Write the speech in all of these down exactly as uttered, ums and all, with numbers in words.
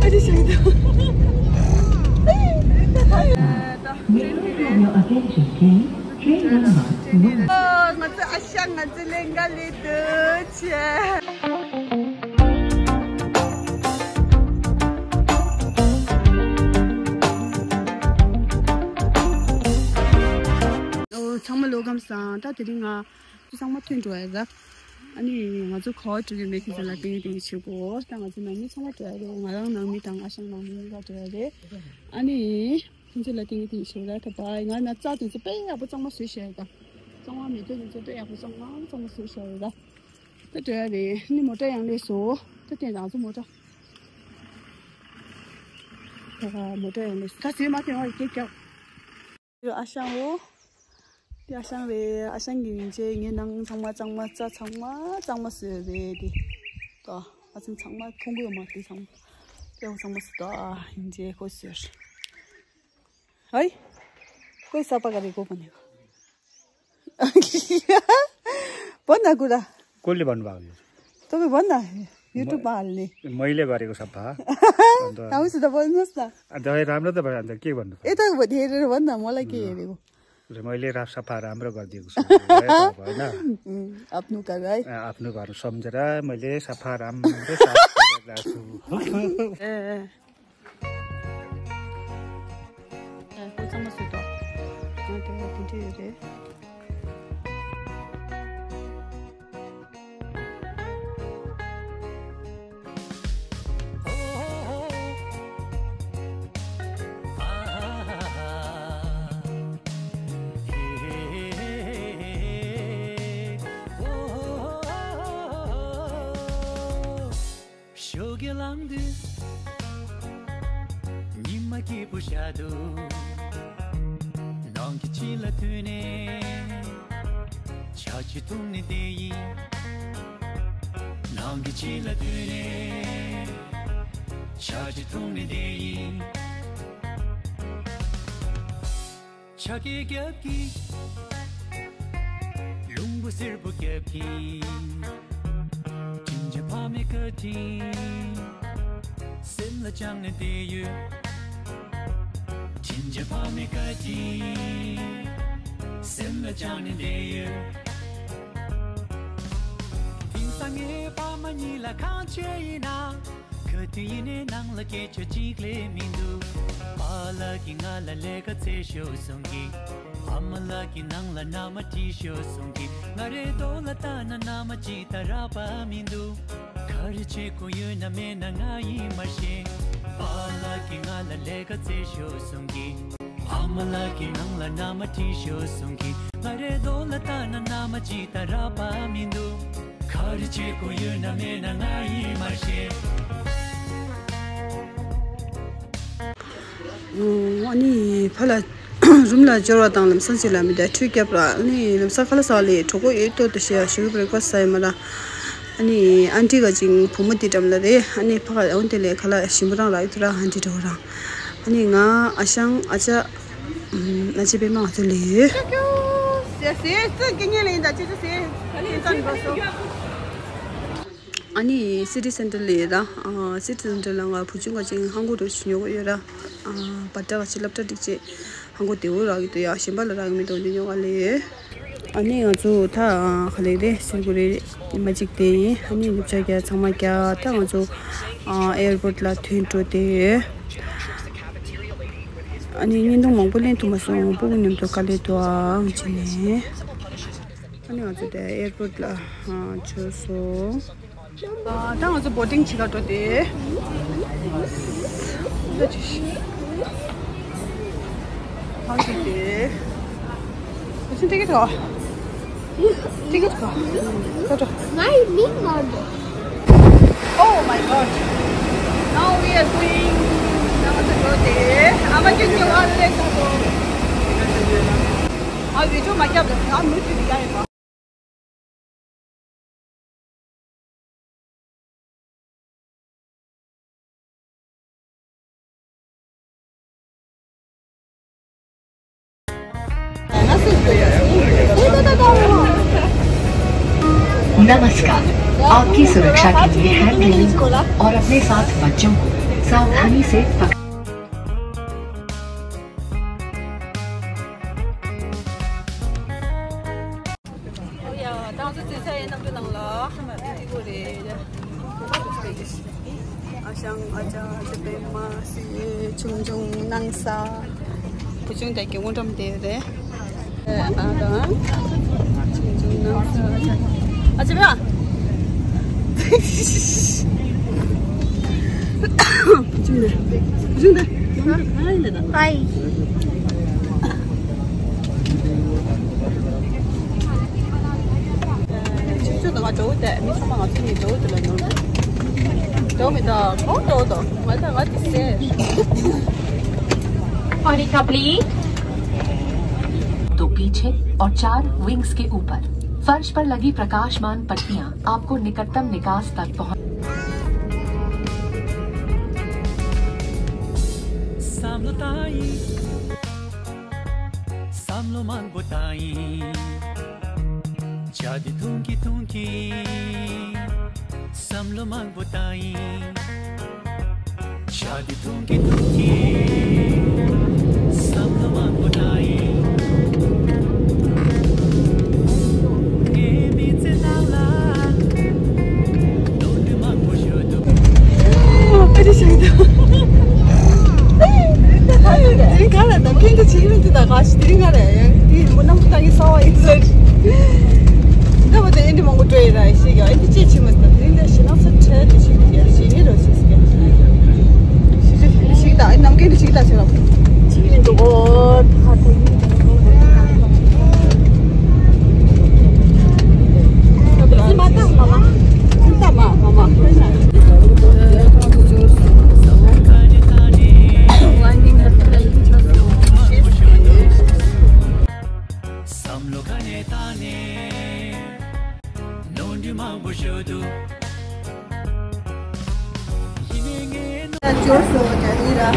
May I have your attention, please? Train number one. ཨོ། ང་ཚོ་ཨ་ཞང་ང་ཚོ་ལེན་ག་ལེ་དུ་ཆེ། ཨོ། ཚང་མ་ལོ་ཁམས་བཟང་། ད་དེ་རིང་ང་ཚོ་ཚང་མ་ཐོན་འགྲོ་ཡ་ར། ཨ་ནི་ང་ཚོ་ག་པར་འགྲོ་གི་མེད་ཁྱེད་ཚོ་ལ་སྟོན་གི་སྟོན་གི་བྱེད་དགོས། ད་ང་ཚོ་ནང་མི་ཚང་མ་འགྲོ་ཡ་རེད། ང་རང་ནང་མི་དང་ཨ་ཞང་ནང་མི་གཉིས་ཀ་འགྲོ་ཡ་རེད། ཨ་ནི། ཁྱེད་ཚོ་ལ་ཏིང་ངེ་ཏིང་ཞུ་ར། ད་བའི་ང་ན་རྩ་དེ་ཚོ་དཔེ་ཡག་པོ་གཙང་མ་བཟོས་བཞག་ཡོད་ད། གཙང་མ་མེད་དེ་ཚོ་དཔེ་ཡག་པོ་གཙང་མ་གཙང་མ་བཟོས་བཞག་ཡོད་ད། ད་འགྲོ་ཡ་རེད། ནི་མོ་ཊ་ཡང་སླེབས་སོང་། ད་དེ་ང་ཚོ་མོ་ཊ། ད་མོ་ཊ་ཡང་སླེབས་སོང་། ད་ཟེར་མ་དེ་བ་སྐད་རྒྱག་ཡོད། ཨ་ཞང་འོ། དེ་ཨ་ཞང་རེད། ཨ་ཞང་གི་ཡིན་ཅེ་ངའི་ནང་ཚང་མ་གཙང་མ་རྩ་ཚང་མ་གཙང་མ་བཟོས་རེད་དེ། ད་ཨ་ཚང་ཚང་མ་མཐོང་གི་ཡོད་མ་དེ་ཚང་མ་དེ་འོ་ཚང་མ་བཟོས་ད་ཡིན་ཅེ་ཁོ་བཟོས། ཧའི། ཁོའི་ས་པ་ག་རེ་གོ་པ་ནི། བོ་ན་གུ་ར། ཀོ་ལི་བན་བ་ཡོད། ཏོ་གི་བོ་ན་ཡུ་ཊུབ་པ་ལེ། མོ་ལེ་ག་རེ་གོ་ས་པ། ཨ་ཨུ་སི་ད་བོ་ནོ་ས། ཨ་ད་རམ་ར་ད་བ་ཨ་ད་ཀེ་བན། ཨེ་ད་བོ་དེ་རེ་བོ་ན་མོ་ལ་ཀེ་རེ་གོ། རེ་མོ་ལེ་ར་ས་པ་རམ་ར་ག་རེ་གོ་ས་པ་ན། ཨབ་ནུ་ག་ར། ཨབ་ནུ་ག་ར་སོམ་ཇ་ར་མོ་ལེ་ས་པ་རམ་ར་ས་པ་ར་སུ། ཨེ་ཨེ། ཨ་ཁོ་ཚང་མ་བཟོས་ཏོ། ང་དེ་ལ་དེ་འདྲ་ཡོད་རེད། ཞོགས་ཀྱི་ལངས་དུས་ཉི་མ་སྐྱིད་པོ་ཤར་འདུག་ནང་གི་ཕྱི་ལ་ཐོན་ནས་ཆར་ཆུ་འཐུང་ནས་བསྡད་ཡིན། ནང་གི་ཕྱི་ལ་ཐོན་ནས་ཆར་ཆུ་འཐུང་ནས་བསྡད་ཡིན། ཆ་གའི་རྒྱབ་ཀྱི་ལུང་པ་སེར་པོ་རྒྱབ་ཀྱི་དྲིན་ཅན་ཕ་མའི་བཀའ་དྲིན་སེམས་ལ་བཅངས་ནས་བསྡད་ཡོད། དྲིན་ཅན་ཕ་མའི་བཀའ་དྲིན་སེམས་ལ་བཅངས་ནས་བསྡད་ཡོད། དེང་སང་ངའི་ཕ་མ་གཉིས་ལ་གང་བྱས་ཡིན་ན། ག་དུས་ཡིན་ནའི་ནང་ལ་སྐད་ཆ་གཅིག་ལས་མི་འདུག་པཱ་ལགས་ཀྱིས་ང་ལ་ལས་ཀ་བཙལ་ཤོག་གསུང་གི། ཨ་མ་ལགས་ཀྱིས་ནང་ལ་མནའ་མ་བྲིས་ཤོག་གསུང་གི། ང་རའི་རྡོ་ལ་ལྟ་ན་མནའ་མ་གཅིག་ལྟ་རག་པ་མི་འདུག་ག་རེ་བྱེད་དགོས་ཡོད་ན་མེད་ན་ང་ཡིས་མ་ཤེས། པཱ་ལགས་ཀྱིས་ང་ལ་ལས་ཀ་བཙལ་ཤོག་གསུང་གི། ཨ་མ་ལགས་ཀྱིས་ནང་ལ་མནའ་མ་བྲིས་ཤོག་གསུང་གི། ང་རའི་རྡོ་ལ་ལྟ་ན་མནའ་མ་གཅིག་ལྟ་རག་པ་མི་འདུག་ག་རེ་བྱེད་དགོས་ཡོད་ན་མེད་ན་ང་ཡིས་མ་ཤེས། ཨ་ནི་ཕ་ལ་རུམ་ལ་འབྱོར་བ་དང་ལམ་སང་ཅི་ལ་མི་དེ་ཁྲུས་བརྒྱབ་ར། ཨ་ནི་ལམ་སང་ཁ་ལག་ཟ་ལེ་གྲོགས་པོ་ཡོད་ཏོ་ཏོ་ཞེས་ཞུ་བི་རེག་ཕ་སི་ཟ་ཡི་མ་ར། ཨ་ནི་ཨན་ཊི་ག་ཅིང་བུ་མོ་དེ་འགྲམ་ལ་རེད། ཨ་ནི་ཕ་ག་འོན་ཏེ་ལས་ཁ་ལག་ཞིམ་པོ་རང་རག་ཡོད་ར། ཨན་ཊི་འགྲོ་རང་། ཨ་ནི་ང་ཨ་ཞང་ཨ་ཅག་ཨ་ཅེ་པད་མ་ང་ཚོ་ལས་ཡོད། ཟེར་ཟེར་ཙི་སྐད་ངན་ལ་ཡིན་ད་ཅི་ཅི་ཟེར་ཁ་ལེན་ཙམ་འགྲོ་སོང་། ཨ་ནི་སི་ཊི་སེན་ཊར་ལ་ཡོད་ད། སི་ཊི་སེན་ཊར་ལ་ང་བུ་ཆུང་ག་ཅིང་ཧང་གོ་རུ་ཞུ་ཉོ་གི་ཡོད་ར། བ་ཏྲ་ག་ཅི་སློབ་གྲྭ་འགྲིག་ཅེས་ཧང་གོ་དེ་འུ་རག་གི་འདུག་ཡ། གཞན་པ་ལ་རག་གི་མི་འདུག་འདི་ཉོ་ག་ལས་ཡོད། ཨ་ནི་ང་ཚོ་ད་ག་ལེ་རེད་སིལ་གུ་རེ་མ་གཅིག་དེ་ཡིན། ཨ་ནི་ནུབ་ཆ་རྒྱ་ཚང་མ་རྒྱ་ད་ང་ཚོ་ཨེར་པོར་ཊི་ལ་ཐོན་འགྲོ་དེ་ཡོད། ཨ་ནི་བརྙན་ཐུང་མང་པོ་ལེན་ཐུབ་མ་སོང་། སྤུ་གུ་མཉམ་དུ་དཀའ་ལས་འདུག་ཨང་བྱས་ནས། ཨ་ནི་ང་ཚོ་དེ་ཨེར་པོར་ཊི་ལ་འབྱོར་སོང་། ད་ང་ཚོ་བོར་ཌིང་བྱེད་ག་འགྲོ་དེ། ད་ཅི་ཞིག་ཧང་ཅིག་དེ། ཨ་ཅི་ཊི་ཀེ་ཊི་ག་ཊི་ཀེ་ཊི་ག་ད་འགྲོ། ངའི་མིང་མ་འགྲོ། Oh my God. Now we are going. ད་ང་ཚོ་འགྲོ་དེ། ཨ་མ་ཅིག་ཅིག་བ་ལེ་ད་འགྲོ། ཨ་བི་ཌི་ཡོ་མ་རྒྱབ་ལ་ཨ་མུ་ཅིག་ཡ་ཡིན་པ། नमस्कार। आपकी सुरक्षा के लिए hand railing और अपने साथ बच्चों को सावधानी से पक- ཨོ་ཡ། ད་ང་ཚོ་འཛིན་ས་ཡི་གནམ་གྲུ་ནང་ལ་ཏི་ཀོ་རེད། ཨ་ཞང་ཨ་ཅག་ཨ་ཅག་པད་མ་སི་ཆུང་ཆུང་སྣང་ས། བུ་ཆུང་དེ་གི་དངོས་འགྲམ་དེ་རེད། ཨ་དང་ཆུང་ཆུང་སྣང་ས་ཨ་ཅག་ཨ་ཅག་པད་མ། और एक प्लेट। दो पीछे और चार विंग्स के ऊपर। फर्श पर लगी प्रकाशमान पट्टियां आपको निकटतम निकास तक पहुंच- བསམ་བློ་བཏང་ཡིན། བསམ་བློ་མང་པོ་བཏང་ཡིན། བྱ་དེ་ཐུང་གི་ཐུང་གི། བསམ་བློ་མང་པོ་བཏང་ཡིན། བྱ་དེ་ཐུང་གི་ཐུང་གི། བསམ་བློ་མང་པོ་བཏང་ཡིན། ངའི་མི་ཚེ་ནང་ལ། ལོ་རྒྱུས་མང་པོ་ཤོད་འདུག་ཨ་ཅེ་ཞང་ད། དེ་རིང་ག་ལ་ད་ཕན་ཚུན་བྱེད་ཀྱི་མི་འདུག་ད་ག་ཞིག་དེ་རིང་ག་ལ་ཡང་དེ་མོ་གནམ་གྲུ་བཏང་གི་གསར་པ་ཡིན་ཟེར། འདི་བ་དེ་ཨེ་འདྲ་མང་པོ་སྤྲོད་ཡོད་ར་ཤེས་ཀྱང་ཨེ་འདི་ཅེས་བྱེད་མ་ཟེར། དེ་རིང་ད་ཞེ་ན་ཚ་ཁྲལ་དེ་ཞིག་ཡོད་ཤེས་ངེས་རོ་ཤེས་ཟེར། ཞིག་ད་ཨེ་ནམ་རྒྱུན་དུ་ཞིག་ད་ཟེར་རོ། ཅི་ཡིན་འདུག་ཨོ་ད་དེ། བསམ་བློ་ག་ནས་བཏང་ནས། ནོར་འཁྲུལ་མང་པོ་ཤོད་འདུག་ཡིན་ནའི་ངས་ནོར། ཇོ་སོ་ཇ་ཡིན་ར། ཨ་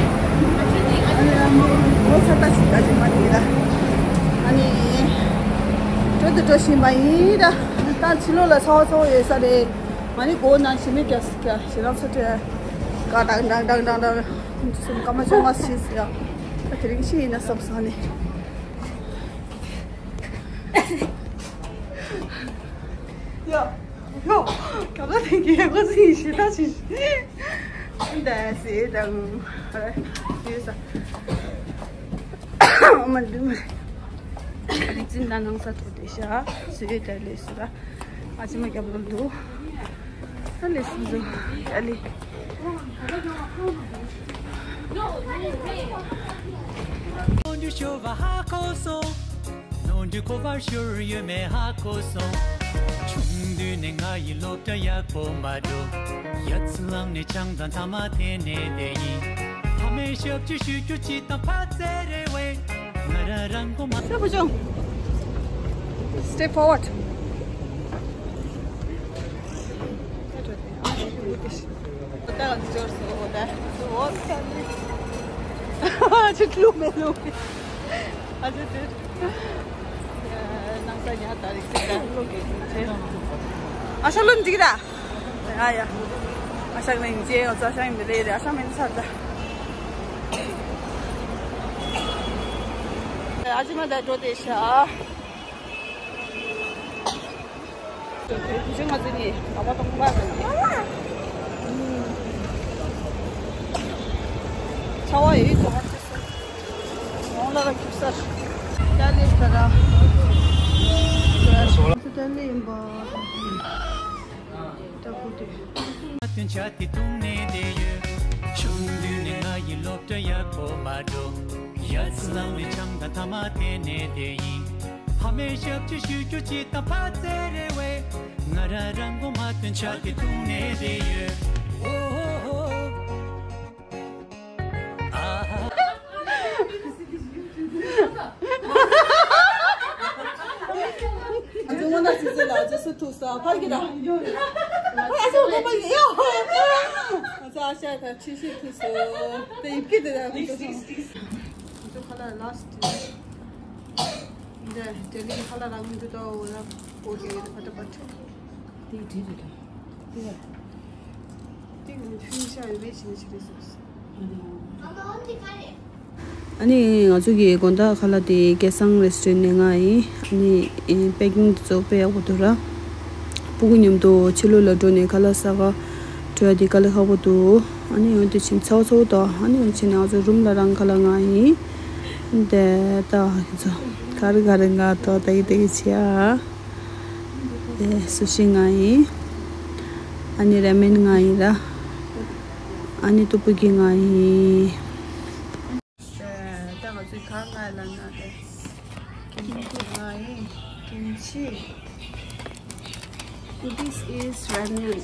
ནི་ཨ་མོ་ངོ་ཚ་ལྟ་ཞིག་ལྟ་ཞིག་མ་ཡིན་ར། ཨ་ནི་འགྲོ་དུ་འགྲོ་བཞིན་པ་ཡིན་ར། ད་ཕྱི་ལོགས་ལ་ཚ་བ་ཚ་བོ་ཡོད་ས་རེད། ང་ནི་སྒོ་ནང་ཞི་མི་རྒྱག་རྒྱག་ཞེ་དྲག་ཚ་དྲོད་ག་ཏང་ཏང་ཏང་ཏང་ཏང་སུམ་ཀ་མ་ཅོ་མ་ཞིག་ཡ། ད་དེ་རིང་ཤི་ཡིན་ན་བསམ་སོང་ནི། ཡ། ཡོ། ག་པ་དེ་གི་ཡ་གོ་སི་ཞེ་ད་ཞེ། ད་སེ་དང་། ཡོད་ས། མ་འདུག་མ་རེད། རིག་འཛིན་དང་ནང་ས་ཐོག་དེ་ཤ། སུ་ཡོད་ད་ལས་སུ་ར། ཨ་ཅི་མ་རྒྱབ་ལོ་འདུག་ད་ལས་སུ་འདུག་ཨ་ལས། ནོར་འཁྲུལ་ཤོར་བ་ཧ་གོ་སོང་། ནོར་འཁྲུལ་ག་པར་ཤོར་ཡོད་མེད་ཧ་གོ་སོང་། ཆུང་དུས་ནས་ང་ཡི་སློབ་གྲྭ་ཡག་པོ་མ་འགྲོ། ཡ་ཚི་ལང་ནས་ཆང་དང་ཐ་མག་འཐེན་ནས་བསྡད་ཡིན། ཕ་མས་ཞབས་ཕྱི་ཞུ་རྒྱུ་ཅི་དང་ཕ་ཚེ་རེ་བས། ང་རང་རང་མགོ་མ། ས་བུ་ཆུང་། Step forward. ད་ང་ཚོ་འབྱོར་སོང་། འོ་ད་འོ་ད་ནི་ཨ་ཅེ་ཀླུ་མེ་ལུ་ཨ་ཅེ་དེ་ནང་ས་ཉ་ད་རིག་སི་ད་ཀླུ་གེ་ཚེ་ཨ་ཤ་ལོན་འདི་ར། ཨ་ཡ། ཨ་ཤ་ནི་ཅེ་ཨོ་ཙ་ཤ་ནི་ལེ་རེ་ཨ་ཤ་མེན་ཚར་ད། ཨ་ཅེ་མ་ད་འགྲོ་དེ་ཤ། ཁྱེད་ང་ཚོ་ནི་ལག་པ་གཏོང་པ་དང་ནི། ཚ་བ་ཡོད་ཚ་བ་ཚ་ས། ཡོང་ལ་ར་ཁྱུག་ས། ཏཱ་ལི་ས་ར། ཏཱ་ལི་ཡིན་པ། ད་ཁུ་དེ། སྟོན་ཆ་དེ་བཏུང་ནས་བསྡད་ཡོད། ཆུང་དུས་ནས་ང་ཡི་སློབ་གྲྭ་ཡག་པོ་མ་འགྲོ། ཡ་ཚི་ལང་ནས་ཆང་དང་ཐ་མག་འཐེན་ནས་བསྡད་ཡིན། ཕ་མས་ཞབས་ཕྱི་ཞུ་རྒྱུ་ཅི་དང་ཕ་ཚེ་རེ་བས། ང་རང་རང་མགོ་མ་ཐོན་ཆ་དེ་བཏུང་ནས་བསྡད་ཡོད། ཨོ་ཧོ་ཧོ། ཨ་ཧ། ཨ་ཙི་ངོ་ན་སི་སི་ལ་ཨ་ཙི་སུ་ཐུག་ས་ཕར་གི་ད། ཨ་ཙི་ངོ་པ་ཡི་ཡ། ཨ་ཙི་ཨ་ཤ་ད་ཆི་ཤི་ཐུག་སོ། དེ་ཡིབ་ཀི་དེ་ད་ཁུ་ཐུག་སོ། ཁ་ལ་ལ་སི་ཊི། འདི་ལྟེ་ལི་ཁ་ལ་རང་འདི་ཏོ་ལ་ཀོ་ཀེ་ཕ་ཏ་པ་ཏ། དེ་དྲི་རེད་དོ། དེ་ཡ། ཨ་ནི་ང་ཚོ་གི་དགོང་དག་ཁ་ལག་དེ་སྐལ་བཟང་རེ་སི་ཊོ་རན་ནས་མངགས་ཡིན། ཨ་ནི་ཨེ་པེ་ཀིང་དེ་ཚོ་དཔེ་ཡག་པོ་འདུག་ར། སྤུ་གུ་མཉམ་དུ་ཕྱི་ལོགས་ལ་འགྲོ་ནས་ཁ་ལག་ཟ་ག་འགྲོ་ཡ་དེ་དཀའ་ལས་ཁག་པོ་འདུག་ཨ་ནི་འོན་ཏེ་ཕྱིན་ཚ་བོ་ཚ་བོ་དང་། ཨ་ནི་འོན་ཕྱིན་ང་ཚོ་རུམ་ལ་རང་ཁ་ལག་མངགས་ཡིན། དེ་ད་ཁྱེད་ཚོ་ག་རེ་ག་རེ་མངགས་འདུག་ལྟ་གི་ལྟ་གི་བྱེད་ཨ། དེ་སུ་ཤི་མངགས་ཡིན། ཨ་ནི་ར་མེན་མངགས་ཡིན་ར། ཨ་ནི་ཏོ་པོ་ཀི་མངགས་ཡིན། ད་ང་ཚོས་གང་མངགས་ལབ་ན་དེ། ཀིམ་ཅི་མངགས་ཡིན། ཀིམ་ཅི། This is ramyeon.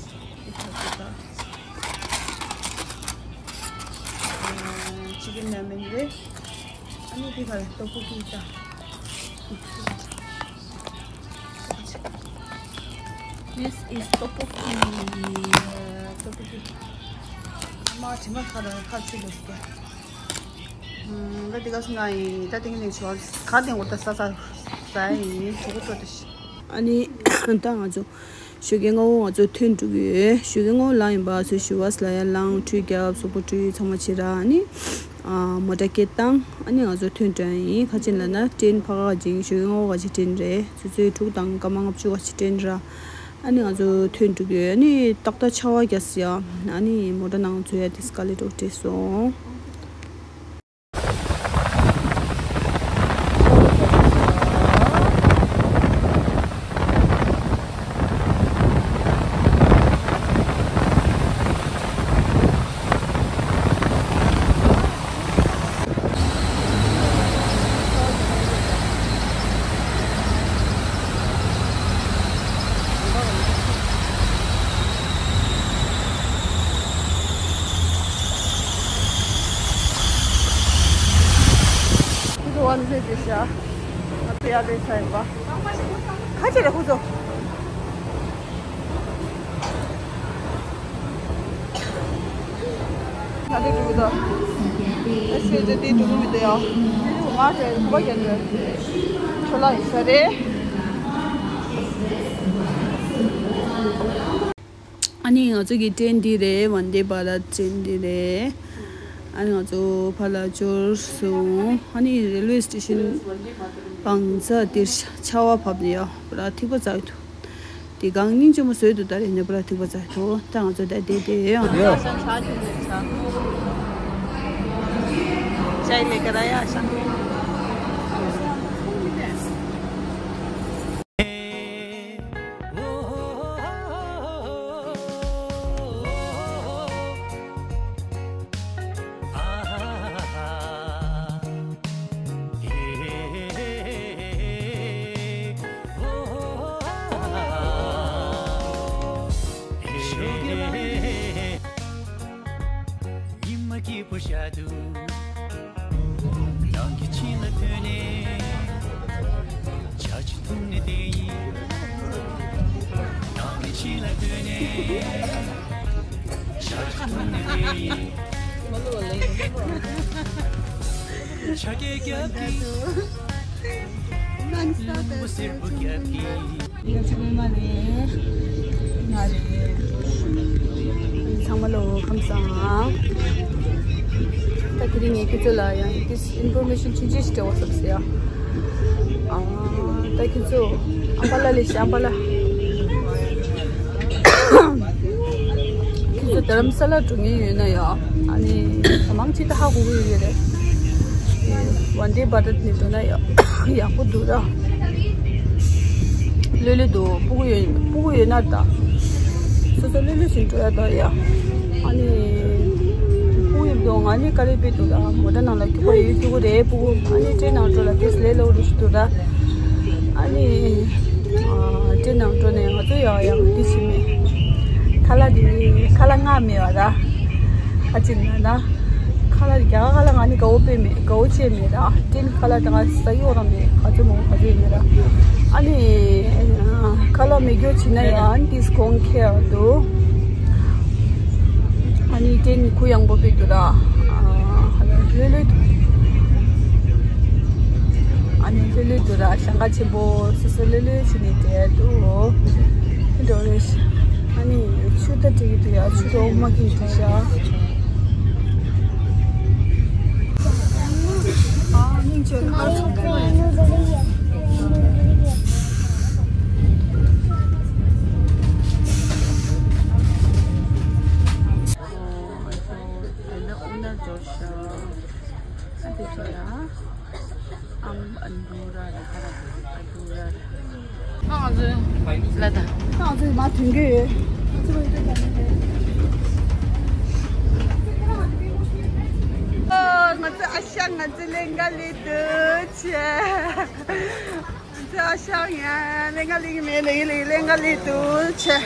Chicken ramen རེད། ཨ་ནི་དེ་ག་ལ་ཏོ་པོ་ཀི་ད། This is tteokbokki. Tteokbokki. ཨ་མ་དྲི་མ་ཁ་ར་ཁ་ཆུ་ལོ་སྐྱ། ད་དེ་ག་སུ་ང་ཡིན། ད་དེང་ནས་ཆོག་ག་དེང་འོ་ད་ས་ས་ས་ཡིན་གྲོགས་པོ་ཏོ་ཏོ་ཤི། ཨ་ནི་ད་ང་ཚོ་ཞོགས་ཀས་སྔ་བོ་ང་ཚོ་ཐོན་འགྲོ་གི་ཡོད། ཞོགས་ཀས་སྔ་བོ་ལངས་ཡིན་པ། ཚོ་ཞུ་བ་སི་ལ་ཡ་ལངས། ཁྲུས་རྒྱབ། གཟུགས་པོ་བཀྲུས། ཚང་མ་བྱེད་ར། ཨ་ནི་ཨ་མོ་ཊ་སྐད་བཏང་། ཨ་ནི་ང་ཚོ་ཐོན་འགྲོ་ཡིན། ཁ་ཆེན་ལ་ན་ཏྲེན་ཕ་ག་ཅིང་ཞོགས་ཀས་སྔ་བོ་ག་ཅིག་ཏྲེན་རེད། ཆུ་ཚོད་དྲུག་དང་སྐར་མ་ལྔ་བཅུ་ག་ཅིག་ཏྲེན་ར། ཨ་ནི་ང་ཚོ་ཐོན་འགྲོ་གི་ཡོད། ཨ་ནི་ཏག་ཏག་ཆར་པ་རྒྱག་སི་ཡ། ཨ་ནི་མོ་ཊ་ནང་འཛུལ་ཡ་དེ་སི་ཀ་ལེ་ཊར་འགྲིག་སོང་། ཁོ་ཚོ་ཝན་ཟེ་ཅེ་ཤ། ང་ཚོ་ཡར་སླེབས་ཚར་ཡིན་པ། ཁ་ཆེ་རེད་ཁོ་ཚོ། ང་ཚོ་འགྲོ་གི་འདུག་ཨེ་སི་ཀེ་ཇེ་དེ་འགྲོ་གི་མི་འདུག་ཡ། ང་ཚོ་ང་ཚོ་ཁོ་པ་རྒྱག་འདུག་ཁྱོད་ལ་ཡིན་ས་རེད། ཨ་ནི་ང་ཚོ་གི་ཏྲེན་འདི་རེད། ཝན་དེ་བྷ་རཏ་ཏྲེན་འདི་རེད། ཨ་ནི་ང་ཚོ་ཕར་ལ་འབྱོར་སོང་། ཨ་ནི་རེལ་ཝེ་སི་ཊེ་ཤན་བང་ཚ་དེར་ཆར་པ་བབས་ནས་ཡ་པུ་ར་ཐིགས་པ་ཚ་གི་འདུག་དེ་གང་སྙིང་རྗེ་མོ་བཟོས་འདུག་ད་རེས་ནས་པུ་ར་ཐིགས་པ་ཚ་གི་འདུག་ད་ང་ཚོ་ད་དེ་དེ་ཡང་ཡ། ཤ་ཤ་ཆུ་ནས་ཆ། ཅའི་ལེ་ཀ་ར་ཡ་ཤ། ཉི་མ་སྐྱིད་པོ་ཤར་འདུག་ནང་གི་ཕྱི་ལ་ཐོན་ནས། ཇ་ཆུ་འཐུང་ནས་བསྡད་ཡིན། ནང་གི་ཕྱི་ལ་ཐོན་ནས། ཇ་ཆུ་འཐུང་ནས་བསྡད་ཡིན། ཇ་སྐད་རྒྱབ་ཀྱིན། ནང་མོ་སེར་པོ་རྒྱབ་ཀྱིན། ཡ་ཅི་མེ་མ་ནེ་ང་རེད། ཚང་མ་ལོ་ཁམས་བཟང་། ད་དེ་རིང་ངས་ཁྱོད་ཚོ་ལ་ཡང་ཏིས་ཨིན་ཕོར་མེ་ཤན་ཆུང་ཆུང་ཞིག་སྤྲད་དགོས་བསམ་སོང་ཡ། ཨ་ད་ཁྱོད་ཚོ་ཨམ་བ་ལ་ལས་ཤི་ཨམ་བ་ལ། ཁྱོད་ཚོ་དྷ་རམ་ས་ལ་འགྲོ་མཁན་ཡོད་ན་ཡ། ཨ་ནི་ད་མང་ཆེ་ད་ཧ་གོ་གི་ཡོད་རེད། ཝན་དེ་བྷ་རཏ་ནས་འགྲོ་ན་ཡག་ཡག་པོ་འདུག་ར། ལྷོད་ལྷོད་འདུག་སྤུ་གུ་ཡོད་སྤུ་གུ་ཡོད་ན་ད། སོ་སོ་ལྷོད་ལྷོད་བཞིན་འགྲོ་ཡ་ད་ཡ། ཨ་ནི་སྤུ་གུ་ཡོད་འདུག་ང་ནི་དཀའ་ལས་དཔེ་འདུག་ར། མོ་ཊ་ནང་ལ་སྐྱུག་པ་ཡོད་སྐྱུག་གི་རེད་སྤུ་གུ། ཨ་ནི་ཊེན་ནང་འགྲོ་ལ་དེ་ལས་སླ་པོ་རེད་ཞུ་འདུག་ར། ཨ་ནི་ཊེན་ནང་འགྲོ་ནས་ང་ཚོ་ཡག་ཡག་འདི་བྱེད་མེད། ཁ་ལག་འདི་ཁ་ལག་མངགས་མེད་པ་ར། ཁ་ཅིག་ན་ན། ཁ་ལག་རྒྱ་གར་ཁ་ལག་ང་ནི་དགའ་བོ་དཔེ་མེད་དགའ་བོ་བྱས་མེད་ར། ཊེན་ཁ་ལག་ད་ང་ས་ཡོག་ར་མེད་ག་ཚོད་མང་ག་ཚོད་ཡོད་མེད་ར། ཨ་ནི། ཁ་ལག་མེད་རྒྱུ་བྱས་ན་ཡང་ཨ་ནི་ཏིས་གོང་ཁེ་འདུག་ཨ་ནི་ཊེན་གུ་ཡངས་པོ་དཔེ་འདུག་ར། ལྷོད་ལྷོད་འདུག་ཨ་ནི་ལྷོད་ལྷོད་འདུག་ར། ཞང་ཁ་ཆེན་པོ་སོ་སོ་ལྷོད་ལྷོད་བྱས་ནས་བསྡད་འདུག་འགྲོ་རེད། ཨ་ནི་ཆུ་ད་དྲི་གི་འདུག་ཡ། ཆུ་ད་འོ་མ་གི་འདུག་ཤག་ཨ་སྙིང་རྗེ། ཨ་ཚོ་ཁོ་ཡིན། ཨ་འདི་ཚོ་ཡ། ཨམ་ཨ་འབྲུ་ར་ར་ཧ་ར་ཨ་འབྲུ་ར་ར། ང་ཚོའི་ལ་ད། ང་ཚོའི་མ་ཐོན་གི་ཡོད། ཨོ་ང་ཚོའི་ཨ་ཞང་ང་ཚོའི་ལེན་ག་ལི་དུ་ཆེ། ང་ཚོའི་ཨ་ཞང་ཡ་ལེན་ག་ལི་གི་མེད་ལེ་ལེ་ལེན་ག་ལི་དུ་ཆེ།